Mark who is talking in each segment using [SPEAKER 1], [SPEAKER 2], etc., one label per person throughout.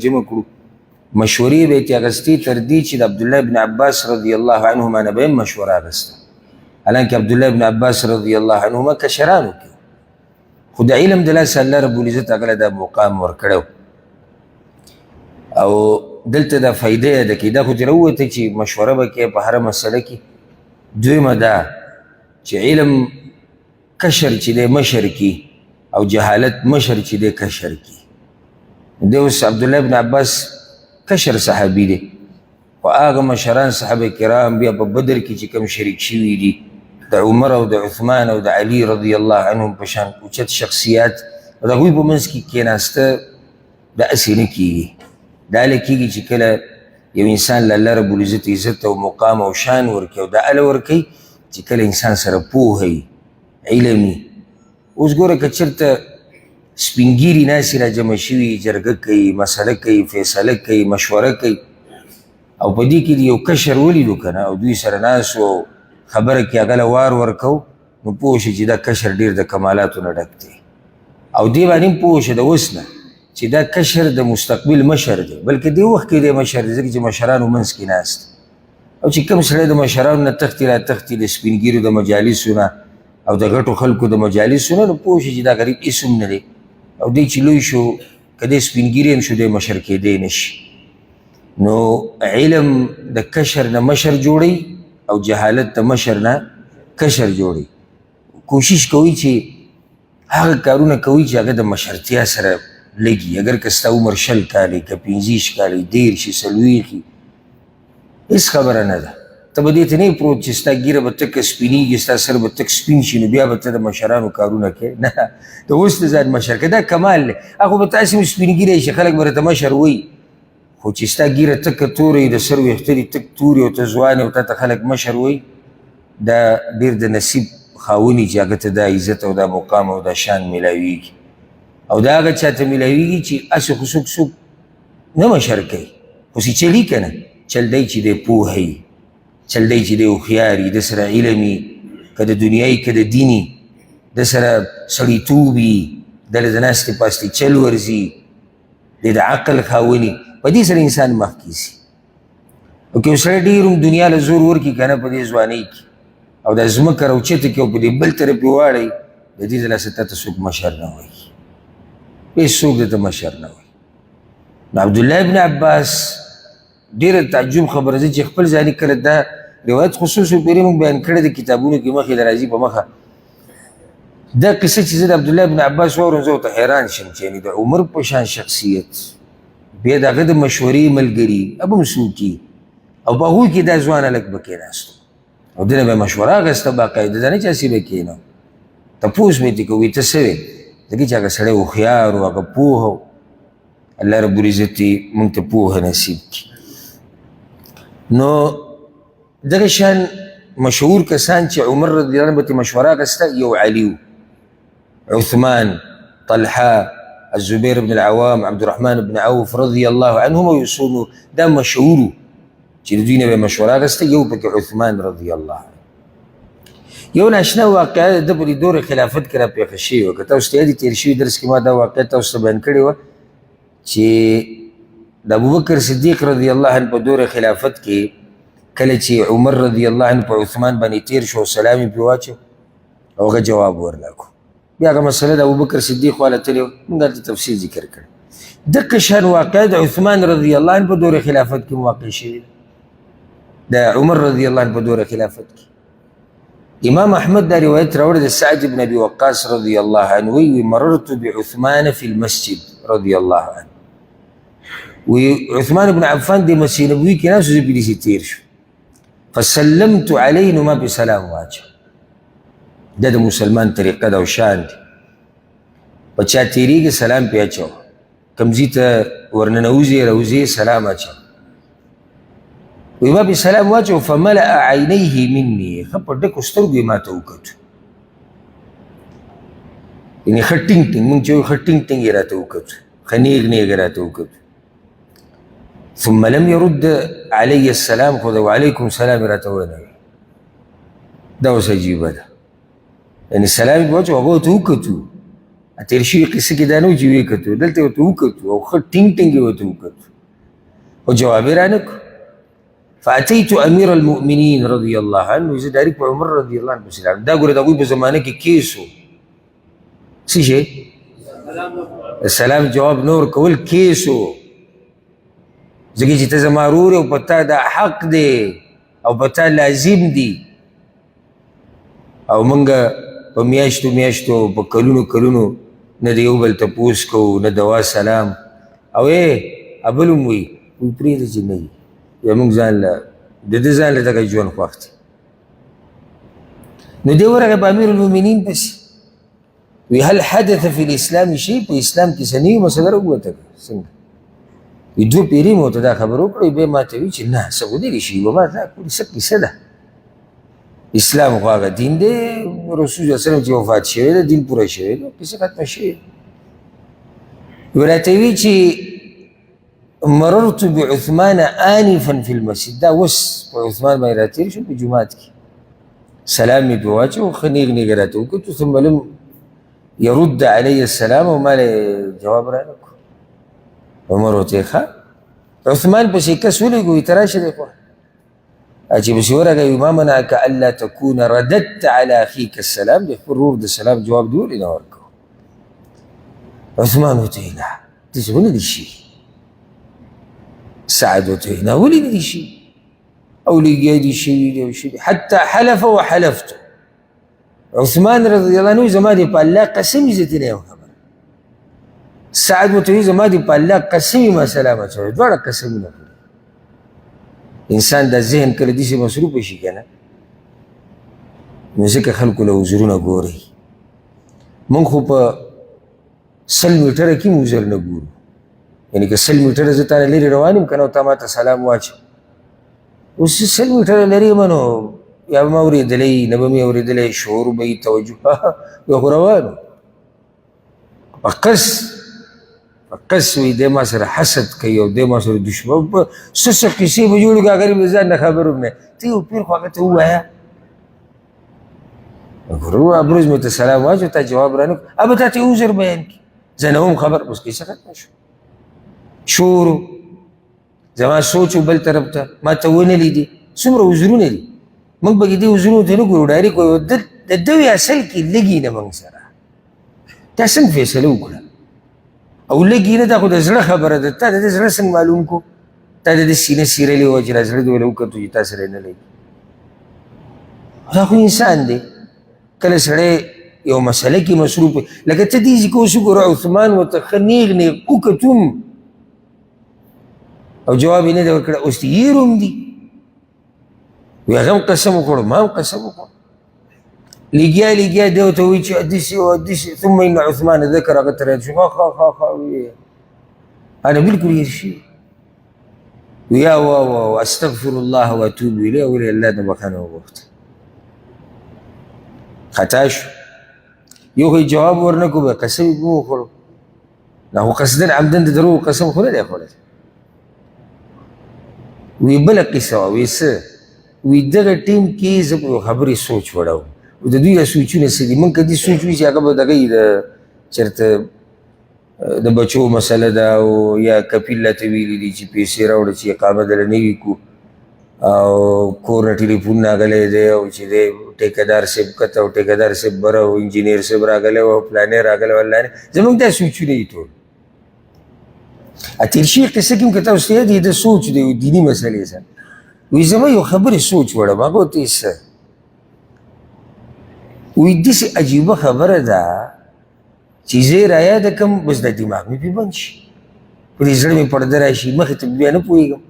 [SPEAKER 1] جمع کړو، مشورې به یې ترې اخیستې، تر دې چې د عبدالله بن عباس رضی الله عنهما نه به یې هم مشوره اخیسته. حالانکه عبدالله بن عباس رضی الله عنهما کشرانو کې، خو د علم د لاسه الله رب العزت هغه له دا مقام ورکړی. او دلته دا فایده یاده کړي، دا خو ترې راووته چې مشوره به کوې په هره مسله کې. دویمه دا چې علم کشر چې دی مشر کی، او جهالت مشر چې دی کشر کی. دی اوس عبدالله بن عباس کشر صحابي دی، خو هغه مشران صحابه کرام بیا په بدر کې چې کوم شریک شوي دي، د عمر او د عثمان او د علي رضی الله عنهم په شان اوچت شخصیات، د هغوی په منځ کې کېناسته دا هسې نه کېږي. دا هله کېږي چې کله یو انسان له الله رب العزت عزت او مقام او شان ورکوي، او دا هله ورکوي چې کله انسان سره پوهه وي، علم وي. اوس ګوره که چېرته سپین ږیري ناستې راجمع شوي، جرګه کوي، مسله کوي، فیصله کوي، مشوره کوي، او په دې کې یو کشر ولیدو که نه، او دوی سره ناست او خبره کې هغه له وار ورکوو، نو پوه شي چې دا کشر ډېر د کمالاتو نه ډک دی. او دې باندې هم پوه شي د اوس نه چې دا کشر د مستقبل مشر دی، بلکې دې وخت کې دی مشر دی، ځکه چې مشرانو منځ کې ناست. او چې کوم سړی د مشرانو نه تښتي را تښتي، د سپین ږیرو د مجالسو نه او د غټو خلکو د مجالسو نه، نو پوه شي چې دا غریب هېڅ هم نه دی. او دی چې لوی شو، که دی سپین ږیری هم شو، دی مشر کېدی نه شي. نو علم د کشر نه مشر جوړوي او جهالت د مشر نه کشر جوړوي. کوشش کوئ چې هغه کارونه کوئ چې هغه د مشرتیا سره لګي، اګر که ستا عمر 20 کاله، که 25 کاله، 30، 40، هېڅ خبره نه ده. ته به دې ته نه پروت چې ستا ږیره به تکه سپینېږي، ستا سر به تک سپین شي، نو بیا به ته د مشرانو کارونه کوې. نه، ته اوس د ځان مشر که دا کمال دی. هغه به تاسې هم سپین ږیری شي، خلک به راته مشر وایي، خو چې ستا ږیره تکه توره وي، د سر ویښته دې تک توري او ته ځوان او تا ته خلک مشر وایي، دا ډېر د نصیب خاوني چې هغه ته دا عزت او دا مقام او دا شان میلاویږي. او دا هغه چا ته میلاویږي چې هسې خو څوک څوک نه مشر کوي، خو چې چلي که نه، چل دی چې دی پوه وي، چل دی چې دی هوښیار وي، د سره علم وي، که د دنیا که د دین وي، د سره سړیتوب وي، د له د ناستې پاستې چل ورځي، دی د عقل خاوني. په دې سره انسان مخکې ځي. او که یو سړی ډېر هم دنیا له زور ورکړي که نه په دې ځوانۍ کې، او دا ځمکه راوچته کړي او په دې بل طرف یې واړوي، د دې د لاسه تا ته څوک مشر نه وایي، هېڅوک درته مشر نه وایي. نو عبدالله ابن عباس ډېره تعجب خبره ده چې خپل ځاني کله دا روایت خصوصو پېرې موږ بیان کړی د کتابونو کې مخې ته راځي په مخه دا قصه چې زه د عبدالله ابن عباس واورم، زه ورته حیران شم چې یعنې د عمر په شان شخصیت، بیا د هغه د مشورې ملګري هغه هم څوک او په هغوی کې دا ځوان هلک به کښېناستو او ده نه به یې مشوره اخیسته باقاعده، دا نه چې هسې به کښېنو، تپوس به یې ترې کوي ته څه وې، ځکه چې هغه سړی هوښیار و، هغه پوه و. الله رب العزت دې موږ ته پوهه نصیب کړي. نو دغه شان مشهور کسان چې عمر رضی الله عنه به ترې مشوره اخیسته، یو علي و، عثمان، طلحه، الزبير بن العوام، عبد الرحمن بن عوف رضی الله عنهم، او یو څو نور دا مشهور وو چې د دوی نه به مشوره اخیسته. یو پکې عثمان رضی الله عنه. یو ناشنا واقعه د په دې دور خلافت کې را پېښه شوې وه، که تاسو ته یاد تېر شوي درس کې ما دا واقعه تاسو ته بیان کړې وه چې د ابوبکر صدیق رضی الله عنه په دور خلافت کې کله چې عمر رضی الله عنه په عثمان باندې تېر شو، سلام یې پرې واچو او هغه جواب ورنه کړو. بیا هغه مسله د ابوبکر صدیق واله تلې وه، موږ هلته تفصیل ذکر کړ. دقه شان واقعه د عثمان رضی الله عنه په دور خلافت کې واقع شوې ده، د عمر رضی الله عنه په دور خلافت کې. امام احمد دا روایت راوړی د سعد بن ابي وقاص رضی الله عنه، وی مررت بعثمان في المسجد رضی الله عنه، وی عثمان بن عفان د مسجد نبوي کې ناست، زه پرې تېر شو، فسلمت علیه، نو ما پې سلام واچو. دا د مسلمان طریقه ده او شان دی، په چا تېرېږي سلام پې اچوه، کوم ځای ته ورننوځې راوځې سلام اچوه. وی ما پې سلام واچو، فملأ عینیه مني، ښه په ډکو سترګو یې ما ته وکتو، یعنې ښه ټینګ ټینګ، مونږ چې وایو ښه ټینګ ټینګ یې راته وکتو، ښه نیغ نیغ یې راته وکتو. ثم لم يرد علی السلام، خو د وعلیکم سلام یې راته ونه ویل. دا اوس عجیبه ده، یعنې سلام یې واچو، هغه ورته وکتو. تېر شوي قصه کې دا نه و چې ویې کتو، دلته یې ورته وکتو او ښه ټینګ ټینګ یې ورته وکتو، خو جواب یې رانه کړو. فأتيت أمير المؤمنين رضي الله عنه، زه ډایرک په عمر رضی الله عنه پسې لاړم. دا ګوره د هغوی په زمانه کې کیس و، څه شی؟ سلام جواب نه ورکول کیس و، ځکه چې ته زما ورور او په تا دا حق دی او په تا لازم دی، او موږ په میاشتو میاشتو په کلونو کلونو نه د یو بل تپوس کوو، نه دوا سلام. او ای ابل هم وایي، وایي پرېږده چې نه وي، بیا موږ ځان له د ده ځان له دغه ژوند خوښ دی. نو دی ورغی په امیر المؤمنین پسې، وی هل حدث فی الاسلام شی، په اسلام کې څه نوې مسله راووته څنګه؟ وی دوه پېرې مې ورته دا خبره وکړه، بیا ما ته وی چې نه څه خو دې شي، ما دا کورې څه کیسه ده؟ اسلام خو هغه دین دی، رسول صلی الله علیه وسلم چې وفات شوی دی، دین پوره شوی دی، کیسه ختمه شوې. وراته وی چې مررت بعثمان آنفا فی المسجد، دا اوس په عثمان باندې راتېر شو په جومات کې، سلام مې پرې واچو، ښه نېغ نېغ راته وکتو، ثم لم يرد علی السلام، او ما له جواب رانه کړو. عمر ورته ښه عثمان پسې کس ولېږو، وایي ته راشه دی خوا. چې پسې ورغی، ما منعک الا تکون رددت علی اخیک السلام، د خپل ورور د سلام جواب دې ولې نه ورکړو؟ عثمان ورته ویل نه داسې خو نه دي شي. سعد ورته ویل نه ولې نه دي شي؟ او لګیا دي شوي دي او شوي، حتی حلف وحلفت. عثمان رضی الله عنه زما دې په الله قسم وي، زه ترې نه یم خبر. سعد ورته وایي زما دې په الله قسم وي، ما سلام اچولی. دواړه قسمونه کړي. انسان د ذهن کله داسې مصروف شي که نه، نو ځکه خلکو له عذرونه ګوري. موږ خو په 100 میټره کې هم عذر نه ګورو، یعنې که 100 میټره زه تا نه لرې روان یم که نه، او تا ما ته سلام واچوه، اوس زه 100 میټره لرې یم، نو یا به ما اورېدلی نه به مې اورېدلی، شعور به یې توجه بیا خو روان په قص په قص وي، دی ما سره حسد کوي او دی ما سره دښمن، په څه څه قصې به جوړې کړي، غریب د ځان نه خبر هم نه. ته یو پیر خو هغه ته ووایه، ورور ابروز مې ته سلام واچو، تا جواب رانه کړ، ابه تا ته عذر بیان کړي، زه نه وم خبر. اوس قصه ختمه شوه. شور زما سوچ بل طرف ته، ما ته ونه لیدې. څومره عذرونه دي، موږ به دې عذرونو ته نه ګورو، ډایرک وایو د دوی اصل کې لګي نه موږ سره. تا څنګه فیصله وکړه؟ او لګي نه، دا خو د زړه خبره ده. تا د دې زړه څنګه معلوم کړو؟ تا د دې سینه څیرلې وه چې دا زړه دې ولې وکتو چې تا سره یې نه لګي؟ دا خو انسان دی، کله سړی یو مسله کې مصروف، لکه ته دې ځای کې اوس وګوره، عثمان ورته ښه نېغ نېغ وکتوم او جواب یې نه دی ورکړی، اوس دې هېر هم دي. وایي هغه هم قسم وخوړو، ما هم قسم وخوړو. لګیا لګیا دی ورته وایي چې داسې او داسې، ثم ان عثمان ذکر، هغه ته راشي، ښه ښه ښه ښه، وایي انا بالکل هېر شوي. یا وا وا استغفر الله واتوب الیه، ولې الله نه بخښنه وغوښته. خطا شو، یو خو یې جواب ورنه کړو، بیا قسم یې وخوړو. دا خو قصداً عمداً د دروغو قسم خو نه دی خوړلی. وی بله قصه وه، وی څه؟ وی دغه ټیم کې زه په یو خبرې سوچ وړم، د دوی دا سوچونه څه دي؟ موږ که دې سوچ وي چې هغه به دغه یې د چېرته د بچو مسله ده، او یا کفیل راته ویلي دي چې پیسې راوړه چې اقامه دله نه وي کړو، او کور نه ټلیفون راغلی دی، او چې دی ټیکهدار صاحب کته او ټیکهدار صاحب بره او انجینر صاحب راغلی او پلانی راغلی او الله نه، زموږ دا سوچونه دي ټول. تېر شوي قصه کې هم که تاسو ته یاد وي، د سوچ دی دیني مسلې سره. وایي زما یو خبرې سوچ وړم، هغه ورته یې څه؟ وایي داسې عجیبه خبره ده چې زه یې رایاده کړم، بس دا دماغ مې پرې بند شي، په دې زړه مې پرده راشي، مخې ته بیا نه پوهېږم.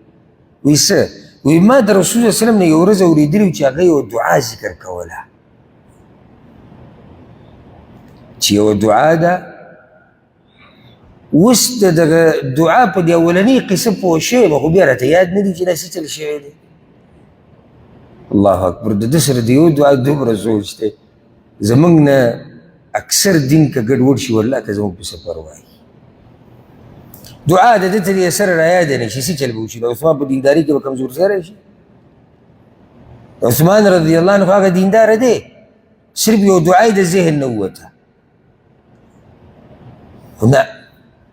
[SPEAKER 1] وایي څه؟ وایي ما د رسول الله وسلم نه یو ورځ اورېدلي وو چې هغه یوه دعا ذکر کوله، چې یوه دعا ده. اوس د دغه دعا په دې اولنۍ قصه پوه شوی یم، خو بیا راته یاد نه دي چې داسې چل شوی دی. الله اکبر، د ده سره د یو دعا دومره سوچ دی. زموږ نه اکثر دین که ګډوډ شي، والله که زموږ په څه پروا وي. دعا د ده ترې سره رایاده نه شي، څه چل به وشي؟ د عثمان په دینداري کې به کمزورتیا راشي. عثمان رضی الله عنه هغه دیندار دی، صرف یو دعا یې د ذهن نه ووته. خو نه،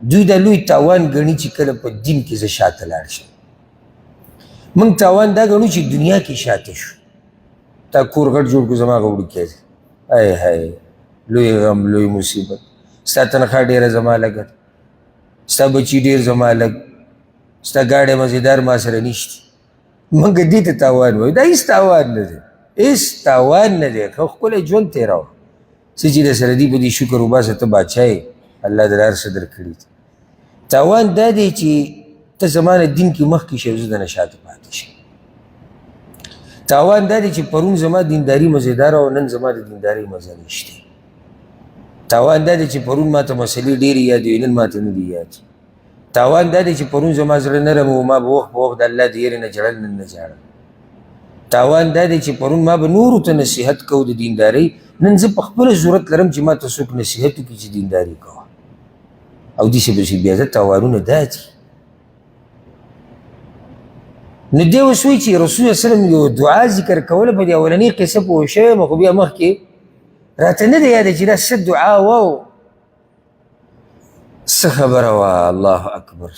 [SPEAKER 1] دوی دا لوی تاوان ګڼي چې کله په دین کې زه شاته لاړ شم. موږ تاوان دا ګڼو چې دنیا کې شاته شو. تا کور غټ جوړ کړو، زما هغه وړوکی دی. های های، لوی غم، لوی مصیبت. ستا تنخوا ډېره زما لږه ده، ستا بچي ډېر زما لږ، ستا ګاډی مزیدار ما سره نشته. موږ دې ته تاوان وایو. دا هېڅ تاوان نه دی، هېڅ تاوان نه دی. ښه ښکلی ژوند تېروه، څه چې در سره دي په دې شکر وباسه، ته باچا یې، الله درله هر څه درکړي دي. تاوان دا دی چې ته زما نه دین کې مخکې شې او زه درنه شاته پاتې شم. تاوان دا دی چې پرون زما دینداري مزیداره او نن زما د دیندارۍ مزه نشته. تاوان دا دی چې پرون ما ته مسلې ډېرې یادې وې، نن ما ته نه دي یادې. تاوان دا دی چې پرون زما زړه نرم و، ما به وخت په وخت د الله د یرې نه ژړل، نن نه ژاړم. تاوان دا دی چې پرون ما به نورو ته نصیحت کوو د دیندارۍ، نن زه په خپله ضرورت لرم چې ما ته څوک نصیحت وکړي چې دینداري کوه. او داسې پسې بیا د تاوانونه دا دي. نو دی اوس وایي چې رسول الله صلی الله علیه وسلم یو دعا ذکر کوله، په دې اولنۍ قصه پوه شوی یم، خو بیا مخکې راته نه دی یاده چې دا څه دعا وه او څه خبره وه. الله اکبر.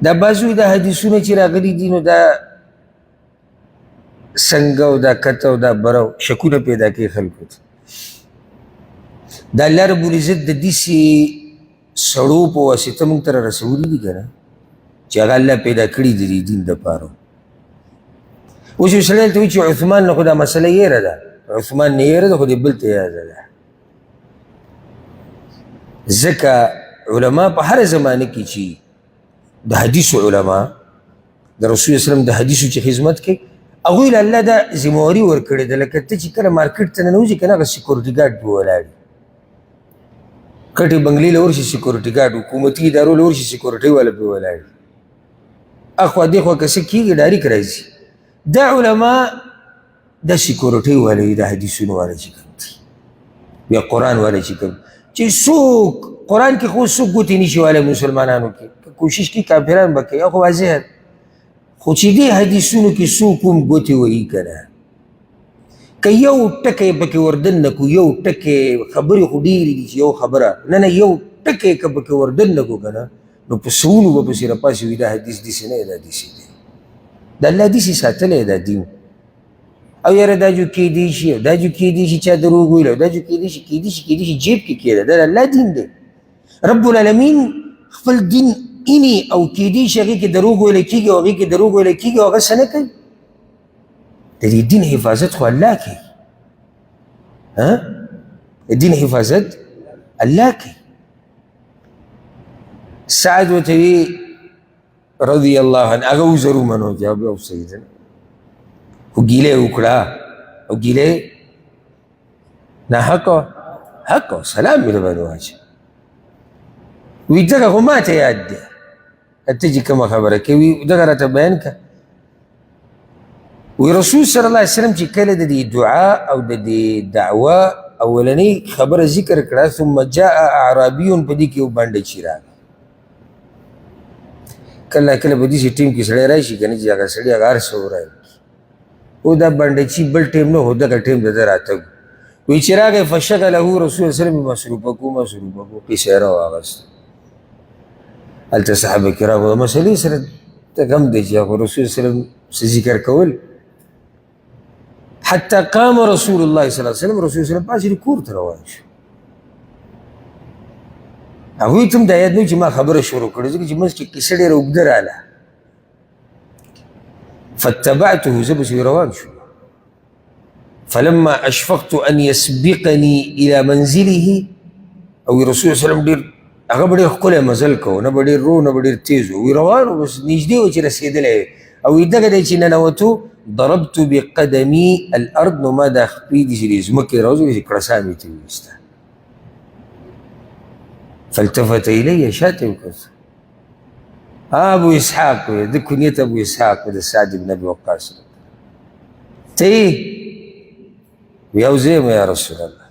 [SPEAKER 1] دا بعضو دا حدیثونه چې راغلي دي، نو دا څنګه او دا کته او دا بره شکونه پیدا کوي خلکو ته. دا الله رب العزت د داسې سړو په واسطه موږ ته رسولي دي که نه، چې هغه الله پیدا کړي دي د دین دپاره. اوس یو سړی هلته وایي چې عثمان نه خو دا مسله یېره ده، عثمان نه یېره ده، خو دې بل ته یاده ده. ځکه علما په هره زمانه کې چې د حدیثو علما د رسول الله وسلم د حدیثو چې خدمت کوي، هغوی له الله دا ذمهواري ورکړې ده. لکه ته چې کله مارکیټ ته ننوځې که نه، هغه سیکورټي ګارډ پرې ولاړ وي. غټې بنګلې له ورشي سیکورټي ګارډ، حکومتي ادارو له ورشي سیکورټي والا پرې ولاړ وي. اخوا دېخوا که څه کېږي ډایرک راځي. دا علما د سیکورټي والا وي، د حدیثونو والا چې کوم دي، بیا قرآن والا چې کوم، چې څوک قرآن کې خو څوک ګوتې نشي والی مسلمانانو کې، کوشش کوي کافران به کوي، خو واضح ده. خو چې دې حدیثونو کې څوک هم ګوتې وهي که نه، که یو ټکی پکې وردن نه کړو، یو ټکی، خبرې خو ډېرې دي چې یو خبره نه، نه، یو ټکی که پکې وردن نه کړو که نه، نو په سوونو به پسې راپاسې وي دا حدیث داسې نه دی، دا داسې دی. د الله داسې ساتلی دا دین. او یاره دا جو کېدی شي، او دا جو کېدی شي چا دروغ ویل، او دا جو کېدی شي، کېدی شي، کېدی شي، جیب کې کېده. دا د الله دین دی. رب العالمین خپل دین اینی او کېدی شي هغې کې دروغ ویل کېږي، او هغې کې دروغ ویل کېږي، او هغه څه نه کوي. د دې دین حفاظت خو الله کوي. ها، د دین حفاظت الله کوي. سعد ورته وی رضی الله عنه، هغه عذر ومنو چې بیا صحیح ده، خو ګیله یې وکړه، او ګیله نه حق حق سلام مې درباندې واچوه. وی دغه خو ما ته یاد دی، ته چې کومه خبره کوي دغه راته بیان کړه. وی رسول صلی الله علیه وسلم چې کله د دې دعا او د دې دعوه اولنۍ خبره ذکر کړه، ثم جاء اعرابي، په دې کې یو بنډه چي راغی. کله کله په داسې ټیم کې سړی راشي که نه، چې هغه سړی هغه هر څه وران کړي. او دا بنډه چي بل ټیم نه، خو دغه ټیم د ده راتګ وی چې راغی. فشغله رسول الله صلی الله علیه وسلم مصروفه کو، مصروفه کو، قصه یې راواغسته. هلته صحابه کرامو د مسلې سره ته غم دی چې هغه رسول الله صلی الله علیه وسلم څه ذکر کول. حتی قام رسول الله صلی الله علیه وسلم، رسول الله صلی الله علیه وسلم پاڅېد کور ته روان شو. هغوی ته هم دا یاد نه چې ما خبره شروع کړې، ځکه چې منځ کې قصه ډېره اوږده راله. فاتبعته، زه پسې روان شو. فلما اشفقت ان يسبقني الى منزله، او رسول الله صلی الله علیه وسلم ډېر هغه به ډېر ښکلی مزل کوو، نه به ډېر رو نه به ډېر تیز و. وی روان و، بس نږدې و چې رسېدلی وي، او وی دغه دی چې ننوتو، ضربت بقدمي الارض، نو ما دا خپې دي چې د ځمکې راوځي چې کړسا مې ترې وویسته. فالتفت الی، شاته یې وکتل. ابو اسحاق وی، د کنیت ابو اسحاق د سعد بن ابي وقاص ته یې وی، او زه یم یا رسول الله.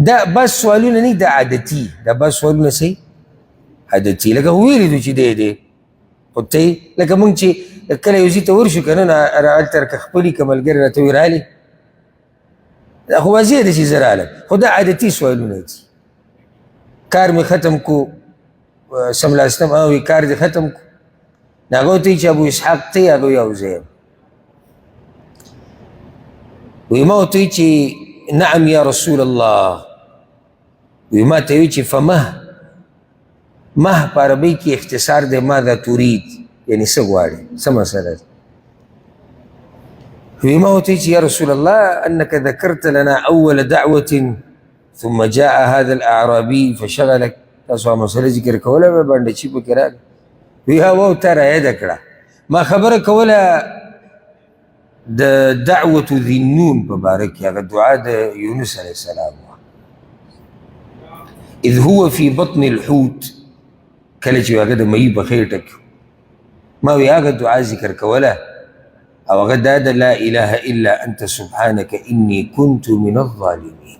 [SPEAKER 1] دا بس سوالونه نه، دا عادتي، دا بس سوالونه څه عادتي، لکه ویلي دي چې دی دی، خو ته لکه موږ چې کله یو ځای ته ورشو که نه، نو هلته که خپلي که ملګري راته وي رالي، دا خو واضح ده چې زه رالم، خو دا عادتي سوالونه دي. کار مې ختم کو، سملاستم، وی کار دې ختم کو. نو هغه ورته وایي چې ابو اسحاق ته یې؟ هغه وایي او زه یم. وایي ما ورته وایي چې نعم یا رسول الله. وایي ما ته وایي چې فمه، مه په عربۍ کې اختصار دی ماذا ترید، یعنې څه غواړې، څه مسله ده. وایي ما ورته وایي چې یا رسول الله انک ذکرت لنا اول دعوة ثم جاء هذا الاعرابي فشغلك. تاسو هغه مسله ذکر کوله به باندې چې پکې راغله. وایي ها واو تا رایاده کړه، ما خبره کوله د دعوة ذي النون په باره کې، هغه دعا د یونس علیه السلام وه. اذ هو فی بطن الحوت، کله چې هغه د مئی په خېټه کې، ما وی هغه دعا ذکر کوله او هغه دا د لا اله الا انت سبحانك انی كنت من الظالمین.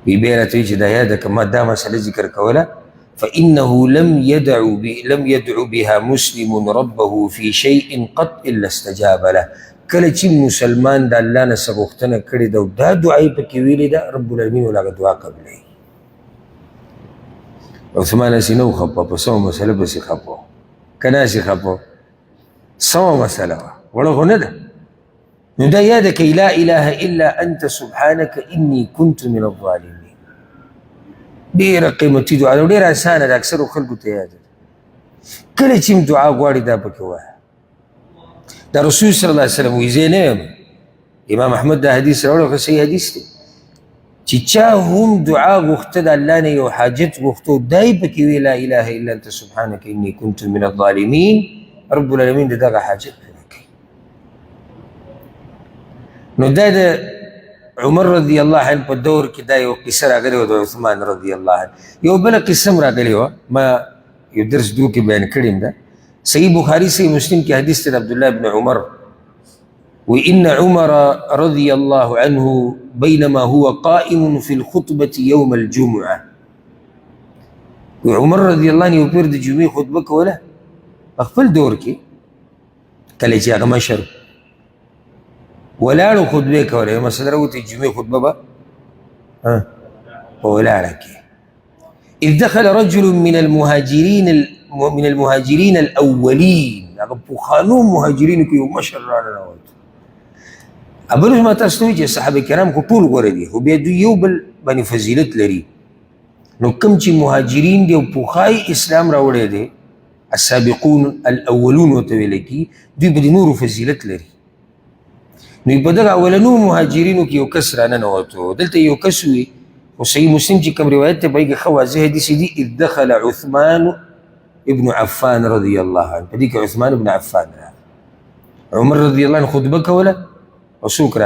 [SPEAKER 1] وی بیا راته وایي چې دا یاده که ما دا مسله ذکر کوله، فإنه لم يدعو بها مسلم ربه في شيء قط إلا استجاب له. کله چې مسلمان د الله نه څه غوښتنه کړې ده او دا دعا یې پکې ویلې ده، رب العالمین ورله هغه دعا قبلوي. عثمان هسې نه و خفه، په سمه مسله پسې خفه و، که نه هسې خفه و، سمه مسله وه، وړه خو نه ده. نو دا یاده کوي لا اله الا انت سبحانك انی كنت من الظالمین. ډېره قیمتي دعا ده، ډېره اسانه ده، اکثرو خلکو ته یاده ده. کله چې هم دعا غواړي دا پکې وایه. دا رسول صلی الله علیه وسلم وایي، زه نه یم، امام احمد دا حدیث راوړی، خو صحیح حدیث دی، چې چا هم دعا غوښته د الله نه یو حاجت غوښته دا یې پکې وی لا اله الا انت سبحانك انی كنت من الظالمین، رب العالمین د دغه حاجت پوره کوي. نو دا د عمر رضی الله عنه په دور کې دا یو قصه راغلې وه د عثمان رضی الله عنه. یو بله قصه هم راغلې وه، ما یو درس دو کې بیان کړې ده. صحیح بخاري صحیح مسلم کې حدیث دی د عبدالله بن عمر، وإن عمر رضي الله عنه بينما هو قائم في الخطبة يوم الجمعة. عمر رضي الله عنه یو پیر د جمعې خطبه کوله په خپل دور کې، کله چې هغه مشر ولاړو خطبه کوله، یو مسله راوتې جمعې خطبه به په ولاړه کې. إذ دخل رجل من المهاجرين الأولين، هغه پخوانو مهاجرینو کې یو مشر راننوت. ابل ما تاسو ته وایي چې صحابه کرام خو ټول غوره دي، خو بیا دوی یو بل باندې فضیلت لري. نو کوم چې مهاجرین دي او پخوا یې اسلام راوړی دی، السابقون الاولون ورته ویل کېږي، دوی په دې نورو فضیلت لري. نو په دغه اولنو مهاجرینو کې یو کس راننوتو. دلته یو کس وي، خو صحیح مسلم چې کوم روایت دی په هغې کې ښه واضح حدیث دي، اذ دخل عثمان ابن عفان رضی الله عنه. په دې کې عثمان ابن عفان راغی، عمر رضی الله عنه خطبه کوله او څوک راغی؟